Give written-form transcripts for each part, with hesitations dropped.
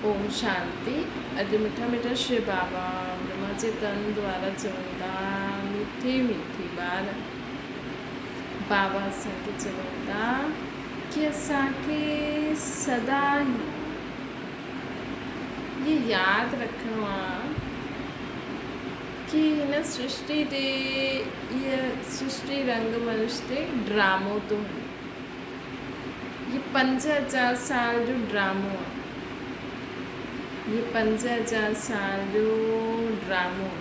اوم شانتي اڄ مٺا مٺا شو بابا برهما جي تن دوارا چون ٿا مٺي مٺي ٻار بابا اسان کي چون ٿا ڪي اسان کي سدا ئي هي ياد رکڻو آ ڪي هن سرشٽي تي هي سرشٽي رنگ منش تي ڊرامو ٿو هلي. هي 5000 سال جو ڊرامو آ. هي 5000 سال جو ڊرامو آ.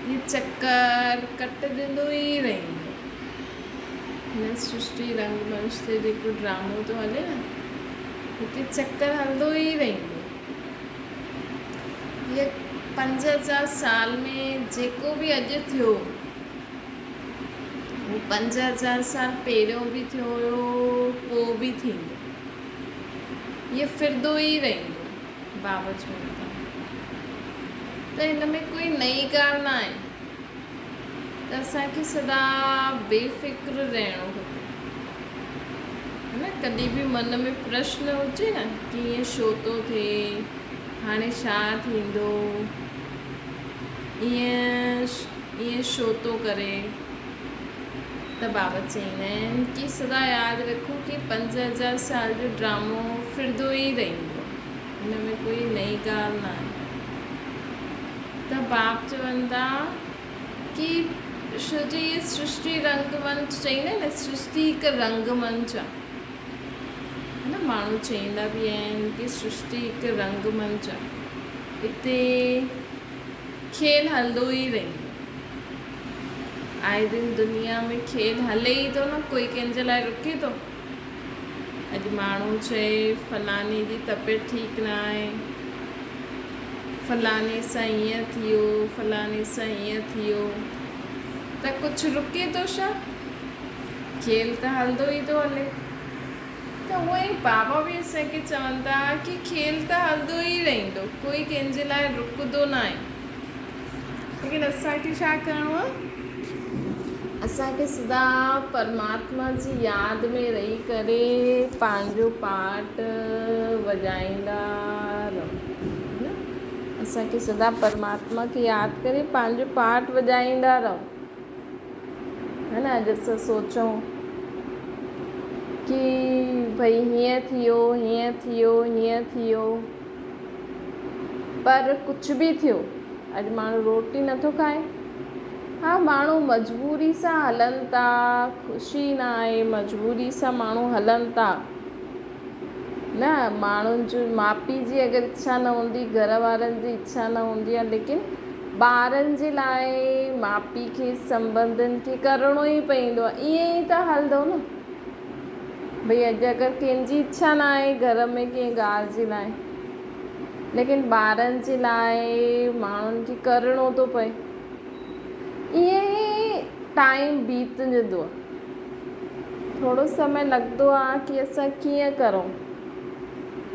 هي چڪر ڪٽجندو ئي رهندو. هن سرشٽي رنگ منچ تي جيڪو ڊرامو ٿو هلي نه، هتي چڪر هلندو ئي رهندو. هي 5000 سال ۾ جيڪو به اڄ ٿيو، هو 5000 سال پهريون به ٿيو هيو، پوء به ٿيندو. هيء ڦرندو ئي رهندو. بابا چون ٿا ته هن ۾ ڪوئي نئين ڳالهه نه آهي ته اسان کي سدا بي فڪر رهڻو کپي. ها نه ڪڏهن به من ۾ پرشن هجي نه ڪي ائين ڇو ٿو ٿئي، هاڻي ڇا ٿيندو، ائين ائين ڇو ٿو ڪري؟ ته بابا چئيندا آهن ڪي سدا ياد رکو ڪي 5000 سال جو ڊرامو ڦرندو ئي رهندو ان ۾ ڪوئي نئين ڳالهه ناهي. ته باپ چون ٿا ڪي ڇو جو هي سرشٽي رنگ منچ چئيندا آهن نه سرشٽي هڪ رنگ منچ آهي نه ماڻهو چئيندا به آهن ڪي سرشٽي هڪ رنگ منچ آهي هتي کيل هلندو ئي رهندو. آئي دن دنيا ۾ کيل هلي ئي ٿو نه ڪوئي ڪنهن جي لاء رڪي ٿو. اڄ ماڻهو چئي فلاڻي جي طبيعت ٺيڪ نه آهي، فلاڻي سان هيئن ٿيو، فلاڻي سان هيئن ٿيو ته ڪجهه رڪي ٿو ڇا؟ کيل ته هلندو ئي ٿو هلي. ته هونئن ئي بابا به اسان کي چون ٿا ڪي کيل ته هلندو ئي رهندو، ڪوئي ڪنهن جي لاء رڪندو ناهي. ليڪن اسان کي ڇا ڪرڻو آهي؟ اسان کي سدا پرماتما جي ياد ۾ رهي ڪري پنهنجو پاٺ وڄائيندا رهون. اسان کي سدا پرماتما کي ياد ڪري پنهنجو پاٺ وڄائيندا رهون. ها نه اڄ اسان سوچون ڪي ڀئي هيئن ٿيو هيئن ٿيو هيئن ٿيو پر ڪجهه به ٿيو اڄ ماڻهو روٽي نٿو کائي ها ماڻهو مجبوري سان هلن ٿا خوشي نه آهي مجبوري سان ماڻهو هلن ٿا نه ماڻهن جو ماء پيء جي اگر اڇا نه هوندي گهر وارن جي اڇا نه هوندي آهي ليڪن ٻارن جي لاء ماء پيء کي سنٻنڌن کي ڪرڻو ئي پوندو آهي ائين ئي ته هلندو نه ڀئي اڄ اگر ڪنهن جي اڇا نه آهي گهر ۾ ڪنهن ڳالهه جي لاء ليڪن ٻارن جي لاء ماڻهن کي ڪرڻو ٿو پئي ائين ئي ٽائيم بيتجندو آهي ٿورو سمي لڳندو آهي ڪي اسان ڪيئن ڪرون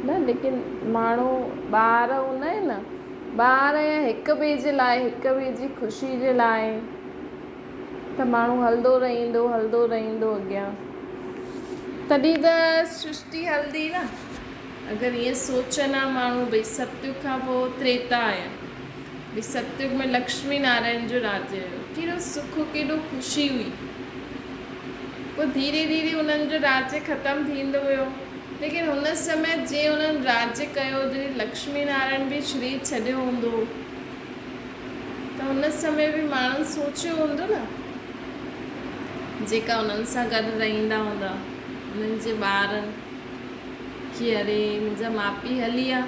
نه ليڪن ماڻهو ٻار هوندا آهن نه ٻار يا هڪ ٻئي جي لاء هڪ ٻئي جي خوشي جي لاء ته ماڻهو هلندو رهندو هلندو رهندو اڳيان تڏهن ته سرشٽي هلندي نه اگر ائين سوچن ها ماڻهو ڀئي ستيگ کان پوء تريتا آيا ڀئي ستيگ ۾ لڪشمي نارائڻ جو راڄ هيو ڪيڏو سک ڪيڏو خوشي هئي پوء ڌيري ڌيري انهن جو راڄ ختم ٿيندو ويو ليڪن هن سمي جنهن انهن راڄ ڪيو جڏهن لڪشمي نارائڻ به شرير ڇڏيو هوندو ته هن سمي به ماڻهن سوچيو هوندو نه جيڪا انهن سان گڏ رهندا هوندا انهن جي ٻارن ڪي اري منهنجا ماء پيء هلي ويا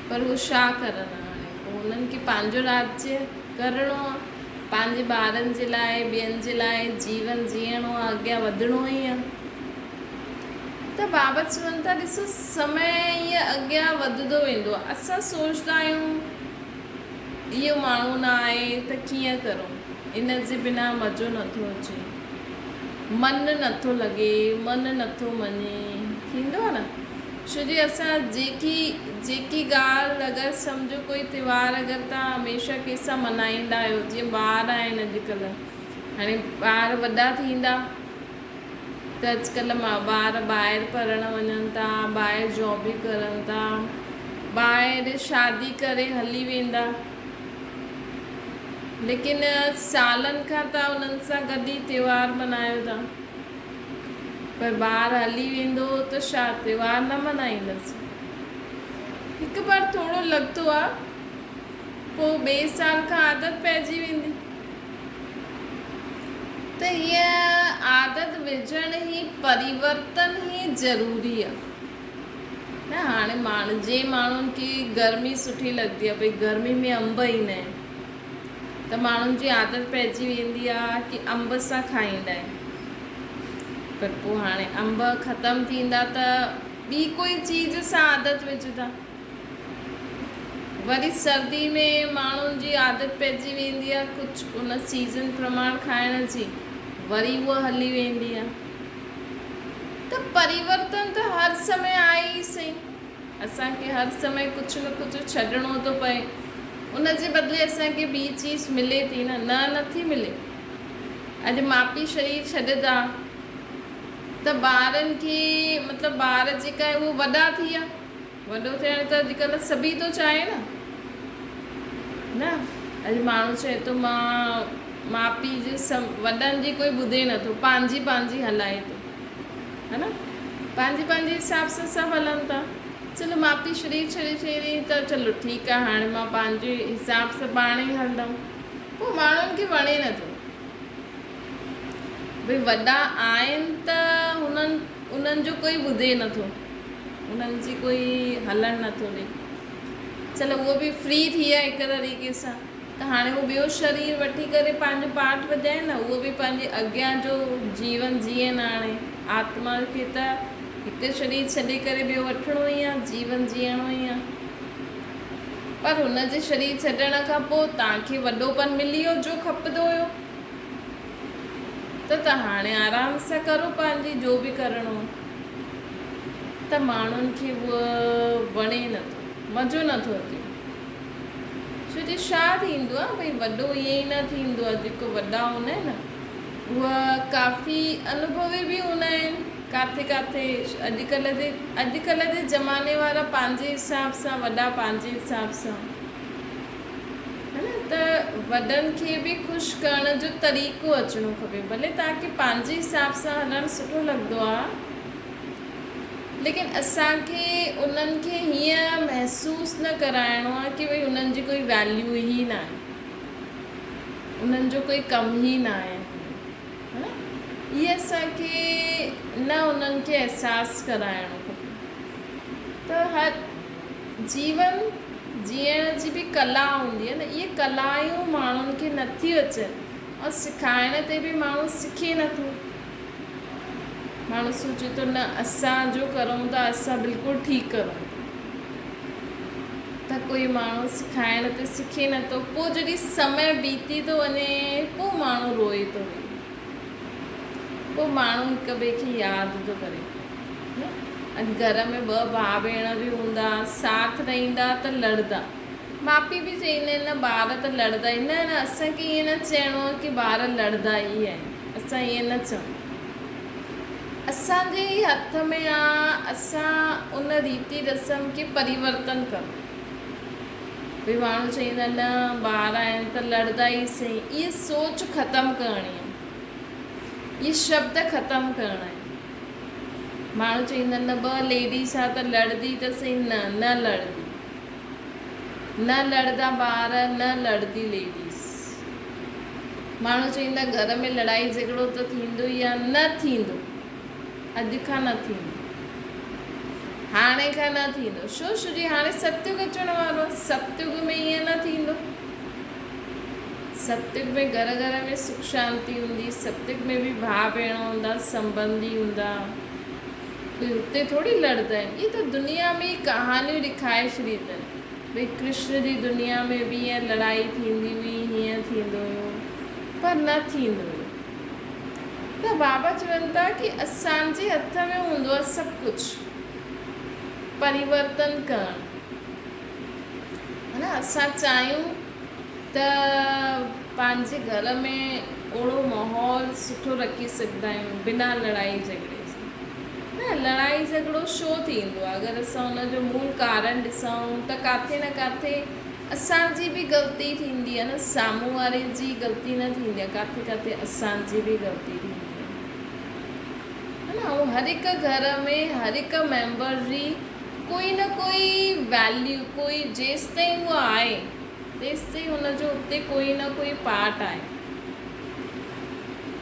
پر هو ڇا ڪرن هاڻي پوء هنن کي پنهنجو راڄ ڪرڻو آ پنهنجي ٻارن جي لاء ٻين جي لاء جيون جيئڻو آ اڳيان وڌڻو ئي آ ته بابا چون ٿا ڏسو سمي ائين اڳيان وڌندو ويندو آ اسان سوچدا آهيون اهو ماڻهو نه آهي ته ڪيئن ڪرون ان جي بنا مزو نٿو اچي من نٿو لڳي من نٿو مڃي ٿيندو آ نه ڇو جي اسان جيڪي جيڪي ڳالهه اگر سمجهو ڪوئي تيوهار اگر توهان هميشه ڪنهن سان ملهائيندا آهيو جيئن ٻار آهن اڄڪلهه هاڻي ٻار وڏا ٿيندا. ته اڄڪلهه مان ٻار ٻاهر پڙهڻ وڃن ٿا، ٻاهر جابيون ڪرن ٿا، ٻاهر شادي ڪري هلي ويندا. ليڪن سالن کان توهان انهن سان گڏ ئي تيوهار ملهايو ٿا. پر ٻار هلي ويندو ته ڇا تيوهار نه ملهائيندس؟ هڪ بار ٿورو لڳندو آ، پوء ٻئي سال کان عادت پئجي ويندي. ته هيء عادت وجهڻ هي پريورتن هي ضروري آ. نه هاڻي ماڻ جي ماڻهن کي گرمي سٺي لڳندي آ ڀئي گرمي ۾ انب ايندا آهن ته ماڻهن جي عادت پئجي ويندي آ ڪي انب سان کائيندا آهن پر پوء هاڻي انب ختم ٿيندا ته ٻي ڪوئي چيز سان عادت وجهندا. وري سردي ۾ ماڻهن جي عادت پئجي ويندي آهي ڪجهه ان سيزن پرماڻ کائڻ جي وري اها هلي ويندي آهي ته پريورتن ته هر سمي آهي ئي سهي اسان کي هر سمي ڪجهه نه ڪجهه ڇڏڻو ٿو پئي ان جي بدلي اسان کي ٻي چيز ملي ٿي نه نه نٿي ملي اڄ ماء پيء شرير ڇڏدا ته ٻارن کي مطلب ٻار جيڪا آهي اهو وڏا ٿي ويا وڏو ٿيڻ ته اڄڪلهه سڀئي ٿو چاهي نه نه اڄ ماڻهو چئي ٿو مان ماء پيء جي وڏن جي ڪوئي ٻڌي نٿو پنهنجي پنهنجي هلائي ٿو ها نه پنهنجي پنهنجي حساب سان سڀ هلن ٿا چلو ماء پيء شرير ڇڏي ڇڏي ته چلو ٺيڪ آهي هاڻي مان پنهنجي حساب سان پاڻ ئي هلندم پوء ماڻهن کي وڻي نٿو ڀئي وڏا آهن ته هنن انهن جو ڪوئي ٻڌي نٿو انهن جي ڪوئي هلڻ نٿو ڏي. چلو اهو به فري ٿي ويا هڪ طريقي سان ته هاڻي هو ٻيو شرير وٺي ڪري پنهنجو پاٺ وڄائين نه اهو به پنهنجي اڳيان جو جيون جيئن هاڻي آتما کي ته هڪ شرير ڇڏي ڪري ٻيو وٺڻو ئي آهي جيون جيئڻو ئي آهي پر هن جي شرير ڇڏڻ کان پوء توهان کي وڏوپن ملي ويو جو کپندو هيو. ته ته هاڻي آرام سان ڪرو پنهنجي جو به ڪرڻو آ. ته ماڻهن کي اهو وڻي نٿو، مزو نٿو اچي. ڇو جو ڇا ٿيندو آ ڀئي وڏو ائين ئي نه ٿيندو آ جيڪو وڏا هوندا آهن نه اهي ڪافي انوڀوي به هوندا آهن ڪاٿي ڪاٿي اڄڪلهه جي اڄڪلهه جي زماني وارا پنهنجي حساب سان وڏا پنهنجي حساب سان. ها نه ته وڏن کي به خوش ڪرڻ جو طريقو اچڻو کپي ڀلي توهان کي پنهنجي حساب سان هلڻ سٺو لڳندو آ ليڪن اسان کي انهن کي هيئن محسوس نه ڪرائڻو آ ڪي ڀئي انهن جي ڪوئي ويليو ئي نه آهي انهن جو ڪوئي ڪم ئي نه آهي ها نه اهي اسان کي نه انهن کي احساس ڪرائڻو کپي ته هر جيون جيئڻ جي به ڪلا هوندي آهي نه اهي ڪلايون ماڻهن کي نٿيون اچن ۽ سکائڻ تي به ماڻهو سکي نٿو ماڻهو سوچي ٿو نه اسان جو ڪرون ٿا اسان بلڪل ٺيڪ ڪرون ٿا ته ڪوئي ماڻهو سکائڻ تي سکي نٿو پوء جڏهن سمي بيتي ٿو وڃي پوء ماڻهو روئي ٿو ويهي پوء ماڻهو هڪ ٻئي کي ياد ٿو ڪري نه. اڄ گهر ۾ ٻه ڀاء ڀيڻ به هوندا، ساٿ نه ايندا ته لڙدا. ماء پيء به چئيندا آهن نه ٻار ته لڙدا ئي نه نه اسان کي ائين نه چئڻو آهي ڪي ٻار لڙدا ئي آهن اسان ائين نه چئون. اسان جي ئي هٿ ۾ آ اسان ان ريتي رسم کي پريورتن ڪرون. ڀئي ماڻهو چئيندا نه ٻار آهن ته لڙدا ئي سهي اهي سوچ ختم ڪرڻي آهي اهي شبد ختم ڪرڻا آهن ماڻهو چئيندا نه ٻه ليڊيز آ ته لڙدي ته سهي نه نه لڙدي نه لڙدا ٻار نه لڙدي ليڊيز ماڻهو چئيندا گهر ۾ لڙائي جهڳڙو ته ٿيندو ئي آ نه ٿيندو اڄ کان نه ٿيندو. هاڻي کان نه ٿيندو. ڇو؟ ڇو جي هاڻي ستيگ اچڻ وارو آهي. ستيگ ۾ ائين نه ٿيندو. ستيگ ۾ گهر گهر ۾ سک شانتي هوندي. ستيگ ۾ به ڀاء ڀيڻ هوندا، سنبنڌي هوندا. ڪوئي اتي ٿوري لڙدا آهن. اهي ته دنيا ۾ ئي ڪهاڻيون لکائي ڇڏي اٿن. ڀئي ڪرشن جي دنيا ۾ به ائين لڙائي ٿيندي هئي، هيئن ٿيندو هيو. پر نه ٿيندو هيو. ته بابا چون ٿا ڪي اسان جي هٿ ۾ هوندو آهي سڀ ڪجهه پريورتن ڪرڻ ها نه اسان چاهيون ته پنهنجي گهر ۾ اوڙو ماحول سٺو رکي سگهندا آهيون بنا لڙائي جهڳڙي. نه لڙائي جهڳڙو ڇو ٿيندو آهي اگر اسان ان جو مول ڪارڻ ڏسون ته ڪاٿي نه ڪاٿي اسان جي به غلطي ٿيندي آهي نه سامهون واري جي غلطي نه ٿيندي آهي ڪاٿي ڪاٿي اسان جي به غلطي ٿيندي آهي ها نه ۽ هر هڪ گهر ۾ هر هڪ ميمبر جي ڪوئي نه ڪوئي ويليو ڪوئي جيستائين اهو آهي تيستائين ان جو اتي ڪوئي نه ڪوئي پارٽ آهي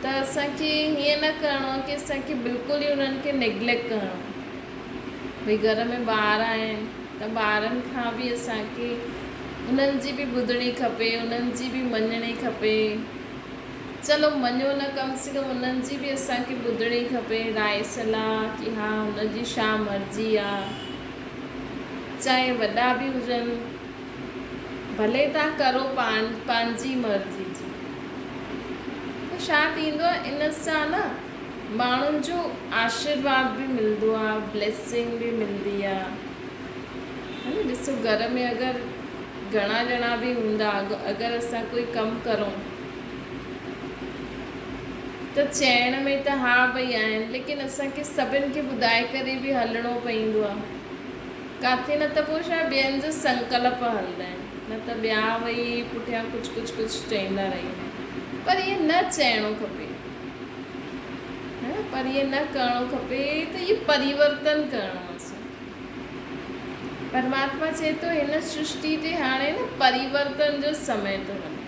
ته اسان کي هيئن نه ڪرڻو آهي ڪي اسان کي بلڪل ئي انهن کي نگليڪٽ ڪرڻو آهي. ڀئي گهر ۾ ٻار آهن ته ٻارن کان به اسان کي انهن جي به ٻڌڻي کپي انهن جي به مڃڻي کپي. چلو مڃو نه ڪم سي ڪم انهن جي به اسان کي ٻڌڻي کپي راء صلاح ڪي ها هن جي ڇا مرضي آ. چاهي وڏا به هجن ڀلي تان ڪرو پاڻ پنهنجي مرضي جي. پوء ڇا ٿيندو آهي ان سان نه ماڻهن جو آشيرواد به ملندو آهي بليسنگ به ملندي آهي ها نه ڏسو گهر ۾ اگر گهڻا ڄڻا به هوندا اگر اسان ڪوئي ڪم ڪرون ته چئڻ ۾ ته ها ڀئي آهن ليڪن اسان کي سڀن کي ٻڌائي ڪري به هلڻو پوندو آهي. ڪاٿي نه ته پوء ڇا ٻين جا سنڪلپ هلندا آهن نه ته ٻيا ويهي پٺيان ڪجهه ڪجهه ڪجهه چئيندا رهندا آهن پر ائين نه چئڻو کپي ها پر ائين نه ڪرڻو کپي ته اهو پريورتن ڪرڻو آهي اسان کي پرماتما چئي ٿو هن سرشٽي تي هاڻي نه پريورتن جو سمي ٿو وڃي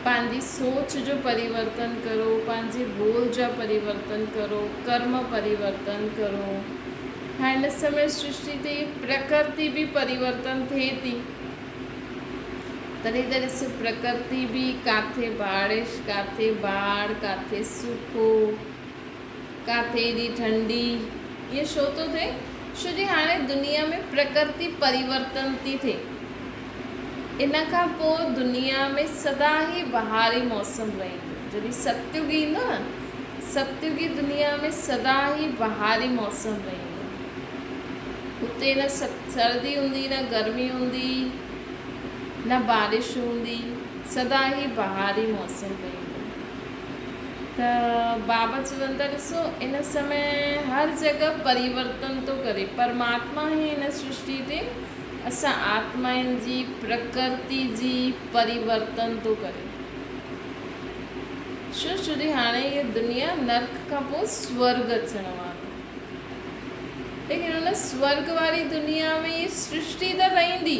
پنهنجي سوچ جو پريورتن ڪرو پنهنجي ٻول جا پريورتن ڪرو ڪرم پريورتن ڪرو هن سمي سرشٽي تي پرڪرتي به پريورتن ٿئي ٿي. تڏهن ته ڏس پرڪرتي به ڪاٿي بارش، ڪاٿي باڙ، ڪاٿي سوکو، ڪاٿي ايڏي ٺنڊي، ائين ڇو ٿو ٿئي؟ ڇو جي هاڻي دنيا ۾ پرڪرتي پريورتن ٿي ٿئي. ان کان پوء دنيا ۾ سدا ئي بهاري موسم رهندو. جڏهن ستيگ ايندو نه، ستيگي دنيا ۾ سدا ئي بهاري موسم رهندو. اتي نه سردي هوندي، نه گرمي هوندي، نه بارش هوندي، سدا ئي بهاري موسم رهندو. ته بابا چون ٿا ڏسو ان سمي هر جڳهه پريورتن ٿو ڪري. پرماتما ئي هن سرشٽي تي اسان آتمائن جي پرڪرتي جي پريورتن ٿو ڪري. ڇو ڇو جي هاڻي هيء دنيا نرڪ کان پوء سورڳ اچڻ وارو. ليڪن ان سورڳ واري دنيا ۾ هيء سرشٽي ته رهندي.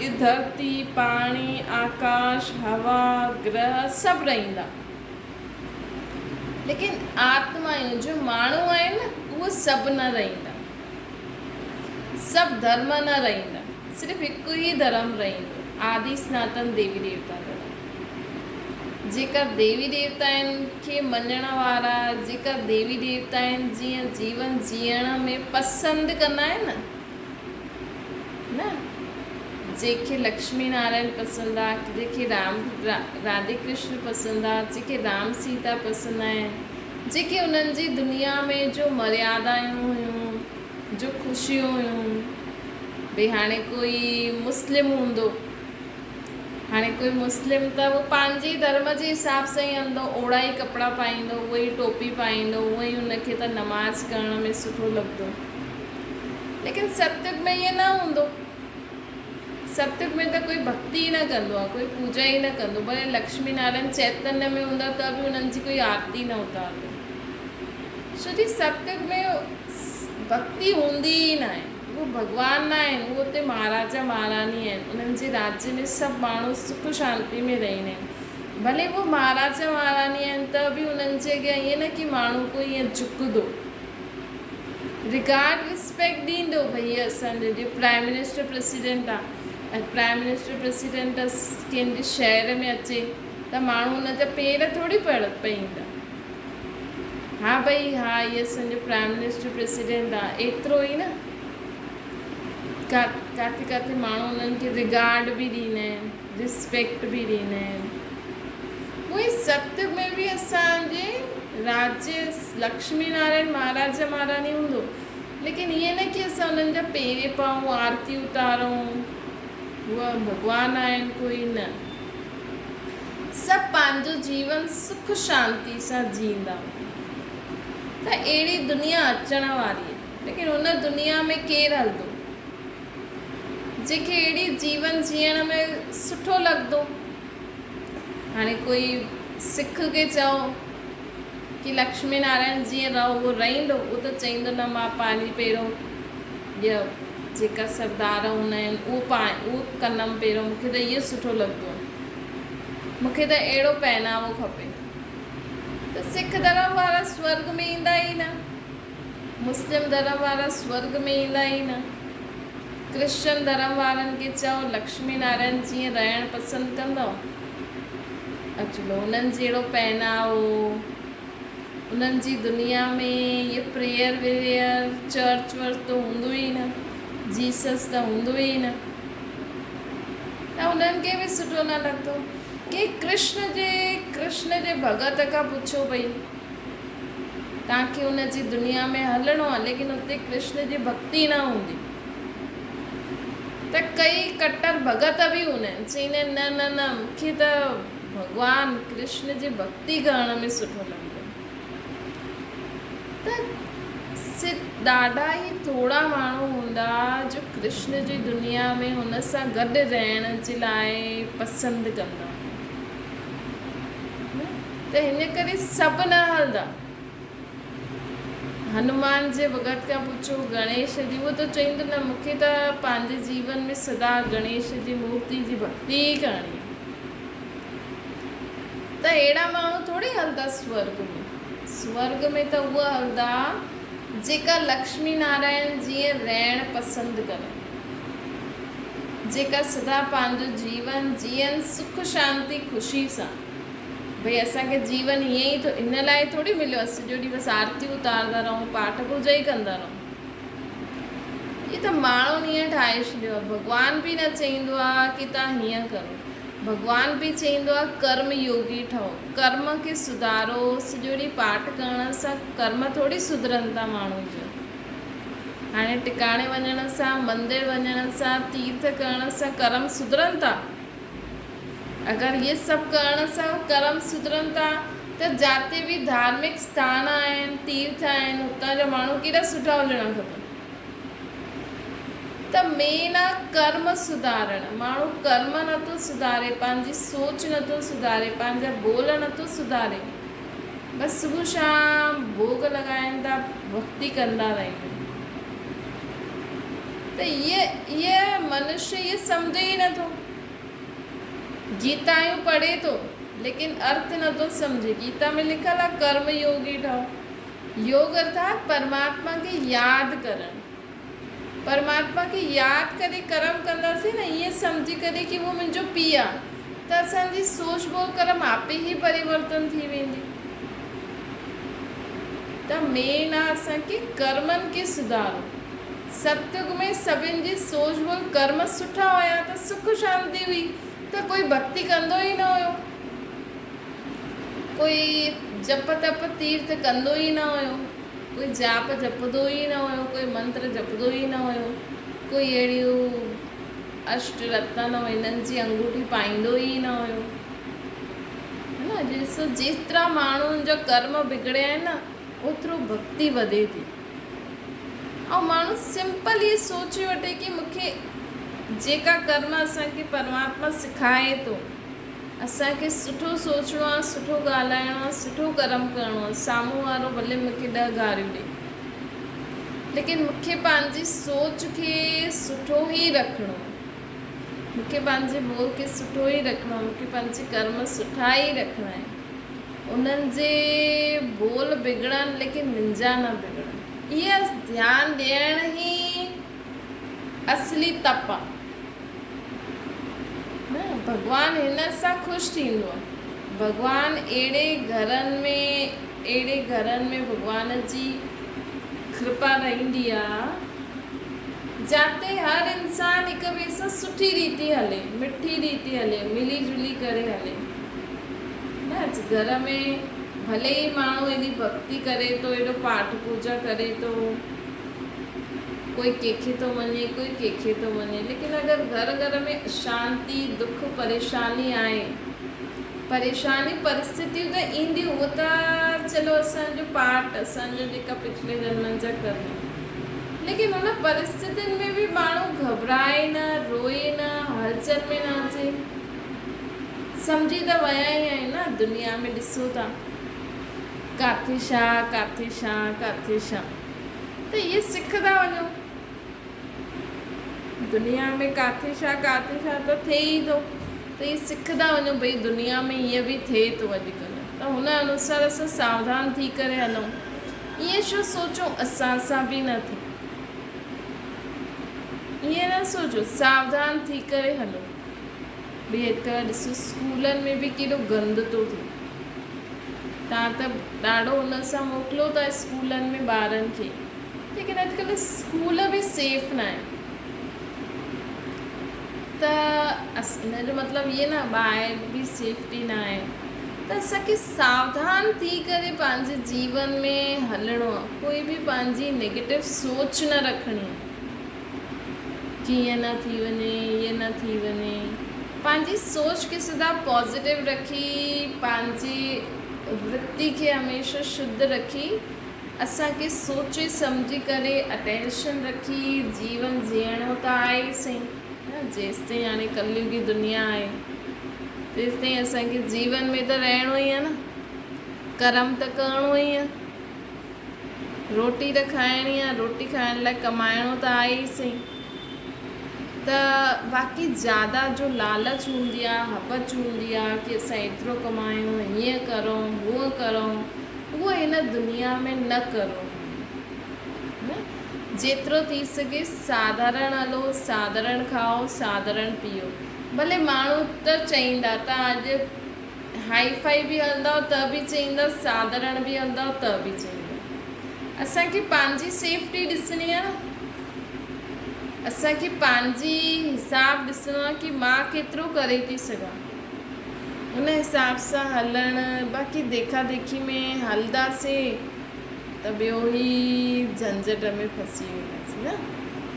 هيء ڌرتي، پاڻي، آڪاش، هوا، گرهه سڀ رهندا. ليڪن آتمائون جو ماڻهو آهن نه اهي سڀ نه رهندا. سڀ ڌرم نه رهندا، صرف هڪ ئي ڌرم رهندو، آدي سناتن ديوي ديوتا ڌرم. جيڪا ديوي ديوتائن کي مڃڻ وارا، جيڪا ديوي ديوتائن جيئن جيون جيئڻ ۾ پسند ڪندا آهن نه، نه جنهن کي لڪشمي نارائڻ پسند آ، جنهن کي رام راڌي ڪرشن پسند آ، جنهن کي رام سيتا پسند آهن، جيڪي انهن جي دنيا ۾ جو مريادايون هيون، جو خوشيون هيون، ڀئي هاڻي ڪوئي مسلم هوندو، هاڻي ڪوئي مسلم ته اهو پنهنجي ڌرم جي حساب سان ئي هلندو، اوڙا ئي ڪپڙا پائيندو، اهو ئي ٽوپي پائيندو، اهو ئي ان کي ته نماز ڪرڻ ۾ سٺو لڳندو. ليڪن ستيگ ۾ ائين نه هوندو. ستيگ ۾ ته ڪوئي ڀڳتي ئي نه ڪندو آهي، ڪوئي پوڄا ئي نه ڪندو، ڀلي لڪشمي نارائڻ چيتنيه ۾ هوندا ته به انهن جي ڪوئي آرتي نه اتارندو. ڇو جي ستيگ ۾ ڀڳتي هوندي ئي نه آهي. اهو ڀڳوان نه آهن، اهو اتي مهاراجا مهاراڻي آهن. انهن جي راجيه ۾ سڀ ماڻهو سک شانتي ۾ رهندا آهن. ڀلي اهو مهاراجا مهاراڻي آهن ته به انهن جي اڳيان ائين نه ڪي ماڻهو ڪوئي ائين جهڪندو. رگارڊ رسپيڪٽ ڏيندو ڀئي هي اسان جو جيئن پرائم منسٽر پريسيڊنٽ آ ۽ پرائم منسٽر پريسيڊنٽ ڪنهن جي شهر ۾ اچي ته ماڻهو ان جا پير ٿوري پڙ پئيندا ها ڀئي ها هي اسان جو پرائم منسٽر پريسيڊنٽ آ ايترو ئي نه ڪاٿي ڪاٿي ماڻهو انهن کي رگارڊ به ڏيندا آهن رسپيڪٽ به ڏيندا آهن اهي ستيگ ۾ به اسان جي راجيه لڪشمي نارائڻ مهاراج جا مهاراڻي هوندو ليڪن ائين نه ڪي اسان انهن جا پيري پائون آرتي اتارون هو ڀڳوان آهن ڪوئي نه سڀ پنهنجو جيون سک شانتي سان جيئندا هوندا. ته اهڙي دنيا اچڻ واري آهي، ليڪن ان دنيا ۾ ڪير هلندو؟ جنهن کي اهڙي جيون جيئڻ ۾ سٺو لڳندو. هاڻي ڪوئي سک کي چئو ڪي لڪشمي نارائڻ جيئن رهو اهو رهندو؟ اهو ته چئيندو نه مان پنهنجي پهريون اهي جيڪا سردار هوندا آهن اهو پائي اهو ڪندم پهريون مون کي ته اهو سٺو لڳندو آهي مون کي ته اهڙو پهناوو کپي ته سک ڌرم وارا سورڳ ۾ ايندا ئي نه، مسلم ڌرم وارا سورڳ ۾ ايندا ئي نه، ڪرسچن ڌرم وارن کي چئو لڪشمي نارائڻ جيئن رهڻ پسند ڪندؤ؟ اجلو انهن جهڙو پهناوو، انهن جي دنيا ۾ اهي پريئر وريئر، چرچ ورچ ته هوندو ئي نه، جيسس ته هوندو ئي نه، ته انهن کي به سٺو نه لڳندو. ڪي ڪرشن جي ڪرشن جي ڀڳت کان پڇيو پئي توهان کي ان جي دنيا ۾ هلڻو آهي ليڪن اتي ڪرشن جي ڀڳتي نه هوندي ته ڪئي ڪٽر ڀڳت به هوندا آهن چئيندا آهن نه نه نه مون کي ته ڀڳوان ڪرشن جي ڀڳتي ڪرڻ ۾ سٺو لڳندو آهي ته صرف ڏاڍا ئي ٿورا ماڻهو هوندا جو ڪرشن جي دنيا ۾ هن سان گڏ رهڻ جي لاء پسند ڪندا ته هن ڪري سڀ نه هلندا. هنومان جي ڀڳت کان پڇو گڻيش جي اهو ته چئيندو نه مون کي ته پنهنجي جيون ۾ سدا گڻيش جي مورتي جي ڀڳتي ئي ڪرڻي آهي. ته اهڙا ماڻهو ٿوري هلندا سورڳ ۾. سورڳ ۾ ته اهي هلندا جيڪا لڪشمي نارائڻ جيئن رهڻ پسند ڪن. جيڪا سدا پنهنجو جيون جيئن سک شانتي خوشي سان. ڀئي اسان کي جيون ائين ئي هن لاء ٿوري مليو آهي سڄو ڏينهن بس آرتيون اتارندا رهون پاٺ پوڄا ئي ڪندا رهون. هي ته ماڻهن ائين ٺاهي ڇڏيو آهي. ڀڳوان به نه چئيندو آهي ڪي توهان هيئن ڪرو. ڀڳوان به چئيندو آهي ڪرم يوگي ٺهو. ڪرم کي سڌارو. سڄو ڏينهن پاٺ ڪرڻ سان ڪرم ٿوري سڌرن ٿا ماڻهن جا. هاڻي ٽڪاڻي وڃڻ سان، مندر وڃڻ سان، تيرٿ ڪرڻ سان ڪرم سڌرن ٿا؟ اگر اهي سڀ ڪرڻ سان ڪرم سڌرن ٿا ته جاتي به ڌارمڪ اسٿان آهن، تيرٿ آهن، اتان جا ماڻهو ڪيڏا سٺا هجڻ کپن. ته مين آ ڪرم سڌارڻ. ماڻهو ڪرم نٿو سڌاري، پنهنجي سوچ نٿو سڌاري، پنهنجا ٻول نٿو سڌاري. بس صبح شام ڀوڳ لڳائين ٿا، ڀڳتي ڪندا رهندا آهن. ته هيء منشيه هيء سمجهي ئي نٿو. گيتايون پڙهي ٿو، ليڪن ارٿ نٿو سمجهي. گيتا ۾ لکيل آهي ڪرم يوگي ٺهو. يوگ ارٿات پرماتما کي ياد ڪرڻ. پرماتما کي ياد ڪري ڪرم ڪنداسين نه ائين سمجهي ڪري ڪي اهو منهنجو پيء آ ته اسان جي سوچ ٻول ڪرم آپي ئي پريورتن ٿي ويندي. ته مين آ اسان کي ڪرمن کي سڌارو. ستيگ ۾ سڀن جي سوچ ٻول ڪرم سٺا هيا ته سک شانتي هئي ته ڪوئي ڀڳتي ڪندو ئي نه هيو. ڪوئي جپ تپ تيرٿ ڪندو ئي نه هيو، ڪوئي جاپ جپندو ئي نه هيو، ڪوئي منتر جپندو ئي نه هيو، ڪوئي اهڙيون اشٽ رتن ۽ انهن جي انگوٺي پائيندو ئي نه هيو. ها نه ڏسو جيترا ماڻهن جا ڪرم بگڙيا آهن نه اوترو ڀڳتي وڌي ٿي. ۽ ماڻهو سمپل هي سوچي وٺي ڪي مون کي جيڪا ڪرم اسان کي پرماتما سکائي ٿو اسان کي سٺو سوچڻو آ، سٺو ڳالهائڻو آ، سٺو ڪرم ڪرڻو آ، سامهون وارو ڀلي مون کي ڏهه گاريون ڏي ليڪن مون کي پنهنجي سوچ کي سٺو ئي رکڻو آ، مون کي پنهنجي ٻول کي سٺو ئي رکڻو آ، مون کي پنهنجي ڪرم سٺا ئي رکڻا آهن، انهن جي ٻول بگڙن ليڪن منهنجا نه بگڙن. اهي ڌيان ڏيڻ ئي اصلي تپ آ. نه ڀڳوان هن سان خوش ٿيندو آ. ڀڳوان اهڙي گهرن ۾ اهڙي گهرن ۾ ڀڳوان جي ڪرپا رهندي آ جاتي هر انسان هڪ ٻئي سان سٺي ريتي هلي، مٺي ريتي هلي، ملي جلي ڪري هلي. نه اڄ گهر ۾ ڀلي ئي ماڻهو ايڏي ڀڳتي ڪري ٿو، ايڏو پاٺ پوڄا ڪري ٿو، ڪوئي ڪنهن کي ٿو مڃي، ڪوئي ڪنهن کي ٿو مڃي، ليڪن اگر گهر گهر ۾ اشانتي، دک، پريشاني آهي، پريشاني پرسٿتيون ته اينديون، اهو ته چلو اسان جو پارٽ اسان جا جيڪا پڇلي جنمن جا ڪرم ليڪن ان پرسٿتين ۾ به ماڻهو گهٻرائي نه، روئي نه، هلچل ۾ نه اچي. سمجهي ته ويا ئي آهيون نه دنيا ۾ ڏسو ٿا ڪاٿي ڇا ڪاٿي ڇا ڪاٿي ڇا ته اهي سکندا وڃو. دنيا ۾ ڪاٿي ڇا ڪاٿي ڇا ته ٿئي ئي ٿو ته اهي سکندا وڃو ڀئي دنيا ۾ ائين به ٿئي ٿو اڄڪلهه ته هن انوسار اسان ساوڌان ٿي ڪري هلون ائين ڇو سوچون اسان سان به نه ٿئي ائين نه سوچو ساوڌان ٿي ڪري هلو. ڀئي اڄڪلهه ڏسو اسڪولن ۾ به ڪيڏو گند ٿو ٿئي تان ته ڏاڍو ان سان موڪلو ٿا اسڪولن ۾ ٻارن کي ليڪن اڄڪلهه اسڪول به سيف نه آهن ته ان جو مطلب اهي نه ٻاهر به سيفٽي نه آهي ته اسانکي ساوڌان ٿي ڪري پنهنجي جيون ۾ هلڻو آهي ڪوئي به پنهنجي نيگيٽو سوچ نه رکڻي آهي ڪي ائين نه ٿي وڃي ائين نه ٿي وڃي پنهنجي سوچ کي سدا پازيٽو رکي پنهنجي ورتي کي هميشه شڌ رکي اسان کي سوچي سمجهي ڪري اٽينشن رکي جيون جيئڻو ته آهي ئي سهي نه جيستائين هاڻي ڪليوگي دنيا آهي تيستائين اسان کي جيون ۾ ته رهڻو ئي آهي نه ڪرم ته ڪرڻو ئي آهي روٽي ته کائڻي آهي روٽي کائڻ لاء ڪمائڻو ته آهي ئي سهي ته باقي زياده جو لالچ هوندي آهي هٻچ هوندي آهي ڪي اسان ايترو ڪمايون هيئن ڪرون هونئن ڪرون اهو هن دنيا ۾ نه ڪرو جيترو ٿي سگهي ساڌارڻ هلو ساڌارڻ کائو ساڌارڻ پيئو ڀلي ماڻهو ته چئيندا ته اڄ هائي فائي به هلندؤ ته به چئيندا ساڌارڻ به هلندؤ ته به چئيندا. اسان کي پنهنجي سيفٽي ڏسڻي آهي نه. اسان کي پنهنجي حساب ڏسڻو آهي ڪي مان ڪيترو ڪري ٿي سگهان. ان حساب سان هلڻ باقي ديکا ديکي ۾ هلنداسين ته ٻيو ئي جهنجهٽ ۾ ڦسي وينداسين نه.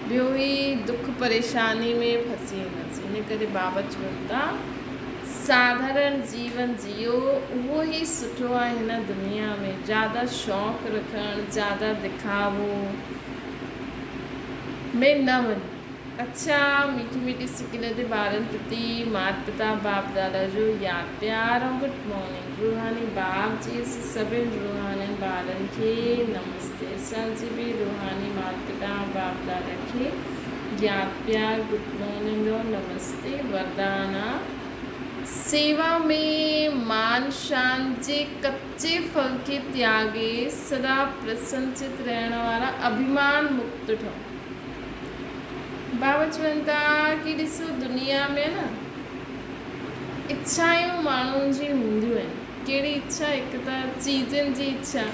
ٻيو ئي دک پريشاني ۾ ڦسي وينداسين. ان ڪري بابا چون ٿا. ساڌارڻ جيون جيئو اهو ئي سٺو آهي هن دنيا ۾ زياده شوق رکڻ زياده دکاوو ۾ نه وڃو. اڇا ميٺي ميٺي سڪل تي ٻارن پرتي مات پتا باپ دادا جو ياد پيار ۽ گڊ مارننگ روحاني باپ جي اسين سڀن روحانين ٻارن کي نمستي اسان جي به روحاني مات پتا باپ دادا کي ياد پيار گڊ مارننگ ۽ نمستي وردان آ سيوا ۾ مان شان جي ڪچي ڦل کي تياڳي سدا پرسنچت رهڻ وارا اڀيمان مڪت ٺهو. بابا چون ٿا ڪي ڏسو دنيا ۾ نه اڇائون ماڻهن جي هونديون آهن. ڪهڙي اڇا؟ هڪ ته چيزن جي اڇا،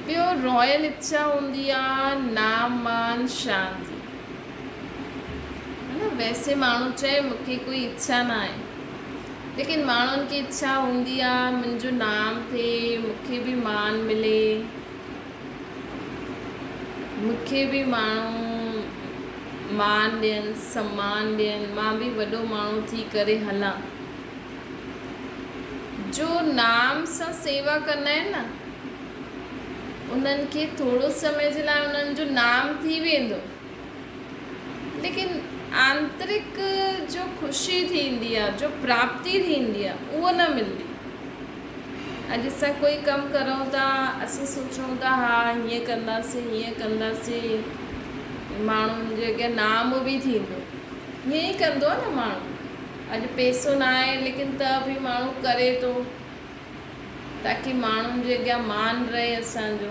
ٻيو رائل اڇا هوندي آ نام مان شان جي. نه ويسي ماڻهو چئي مون کي ڪوئي اڇا نه آهي ليڪن ماڻهن کي اڇا هوندي آ منهنجو نام ٿئي مون کي به مان ملي مون کي به ماڻهو مان ڏين سمان ڏين مان به وڏو ماڻهو ٿي ڪري هلان جو نام سان سيوا ڪندا آهن نه انهن کي ٿورو سمي جي لاء انهن جو نام ٿي ويندو ليڪن آنترڪ جو خوشي ٿيندي آ جو پراپتي ٿيندي آ اهو نه ملندي. اڄ اسان ڪوئي ڪم ڪرون ٿا اسين سوچون ٿا ها هيئن ڪنداسين هيئن ڪنداسين ماڻهن جي اڳيان نام به ٿيندو ائين ئي ڪندو آ نه ماڻهو اڄ پيسو نه آهي ليڪن ته به ماڻهو ڪري ٿو تاڪي ماڻهن جي اڳيان مان رهي اسان جو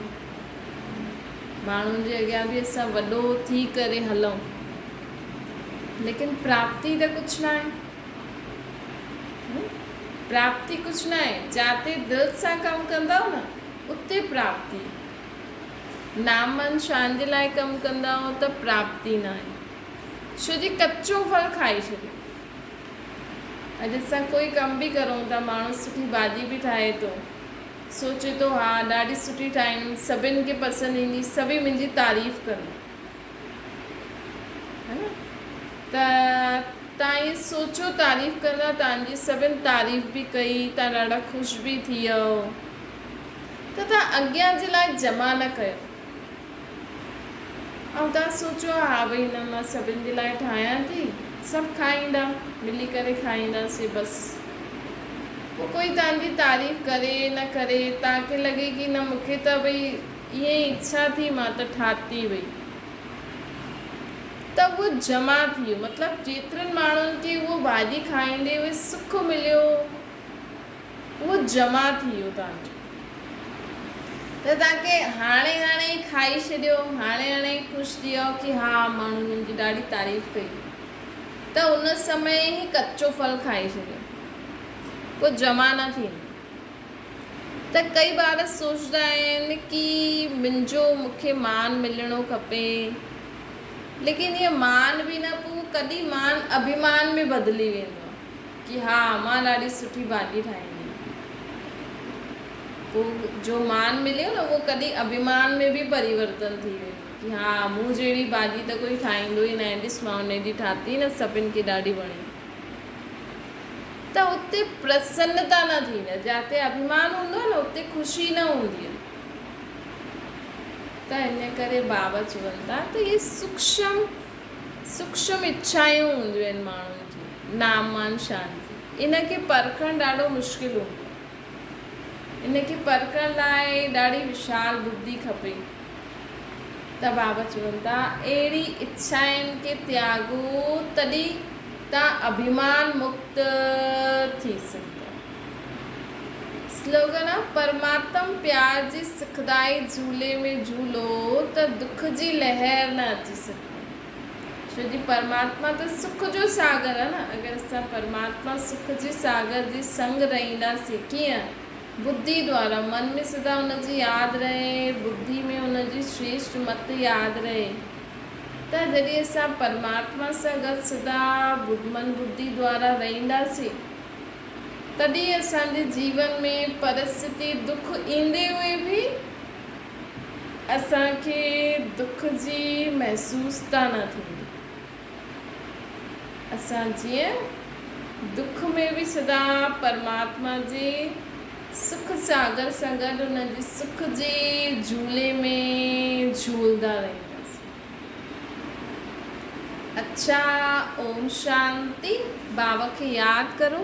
ماڻهن جي اڳيان به اسان وڏو ٿي ڪري هلون ليڪن پراپتي ته ڪجهه نه آهي پراپتي ڪجهه نه آهي جاتي دل سان ڪم ڪندؤ نه اتي پراپتي نامن شان جي لاء ڪم ڪندؤ ته پراپتي نه آهي ڇو جي ڪچو ڦل کائي ڇڏيو اڄ اسان ڪوئي ڪم به ڪرون ٿا ماڻهو سٺي ڀاڄي به ٺاهي ٿو سوچي ٿو ها ڏاڍي سٺي ٺاهيم سڀن کي پسند ايندي سڀئي منهنجي تعريف ڪندا ها نه ته تان ائين سوچو تعريف ڪندا تان جي سڀن تعريف به ڪئي تان ڏاڍا خوش به ٿي ويو. ته توهان اڳيان جي لاء جمع نه ڪيو ۽ توهان سوچيو ها ڀئي نه مان سڀن جي لاء ٺاهيان ٿي سڀ کائيندا ملي ڪري کائينداسين بس پوء ڪوئي توهان جي تعريف ڪري نه ڪري توهان کي لڳي ڪي نه مون کي ته ڀئي ائين ئي اڇا ٿي مان ته ٺاتي ڀئي ته اهو جمع ٿي ويو مطلب جيترن ماڻهن کي اهو ڀاڄي کائيندي اهي سک مليو اهو جمع ٿي ويو توهان جو ته توهان کي هاڻي هاڻي ئي کائي ڇڏيو هاڻي هاڻي ئي خوش ٿي ويو ڪي ها ماڻهن منهنجي ڏاڍي تعريف ڪئي ته ان سمي ئي ڪچو ڦل کائي ڇڏيو پوء جمع نه ٿيندو ته ڪئي ٻار سوچدا آهن ڪي منهنجو مون کي مان ملڻو کپي ليڪن هيء مان به نه پوء ڪڏهن مان اڀيمان ۾ بدلي ويندو آهي ڪي ها مان ڏاڍي سٺي ڀاڄي ٺاهيندي آهيان. پوء جو مان مليو نه اهو ڪڏهن اڀيمان ۾ به پريورتن ٿي ويندو ڪي ها مون جهڙي ڀاڄي ته ڪوئي ٺاهيندو ئي ناهي ڏس مان ان ڏينهن ٺاهتي نه سڀن کي ڏاڍي وڻي. ته اتي پرسنتا نه ٿيندي جاتي اڀيمان هوندو آهي نه اتي خوشي نه هوندي آهي. ته ان ڪري بابا چون ٿا ته اهي سوڪشم سوڪشم اڇائون هونديون آهن ماڻهن جي، نام مان شان جي. ان کي پرکڻ ڏاڍو مشڪل هوندو آهي. ان کي پرکڻ لاء ڏاڍي وشال ٻڌي کپي. ته بابا چون ٿا اهڙي اڇائن کي تياڳو تڏهن تان اڀيمان مڪت ٿي سگهندؤ. سلوگن، پرماتم پيار جي سکدائي جهولي ۾ جهولو ته دک جي لهر نه اچي سگهندي. ڇو جي پرماتما ته سک جو ساگر آهي نه، اگر اسان پرماتما سک جي ساگر جي سنگ رهينداسين ڪيئن؟ ٻڌي دوارا، من ۾ سدا ان جي ياد رهي، ٻڌي ۾ ان جي شريشٽ مت ياد رهي ته جڏهن اسان پرماتما سان گڏ سدا من ٻڌي دوارا رهينداسين تڏهن اسان جي جيون ۾ پرسٿتي دک ايندي هئي به اسان کي دک جي محسوستا نه ٿيندي. اسان جيئن دک ۾ به سدا پرماتما جي سک ساگر سان گڏ ان جي سک جي جهولي ۾ جهولندا رهنداسين. اڇا اوم شانتي بابا کي ياد ڪرو.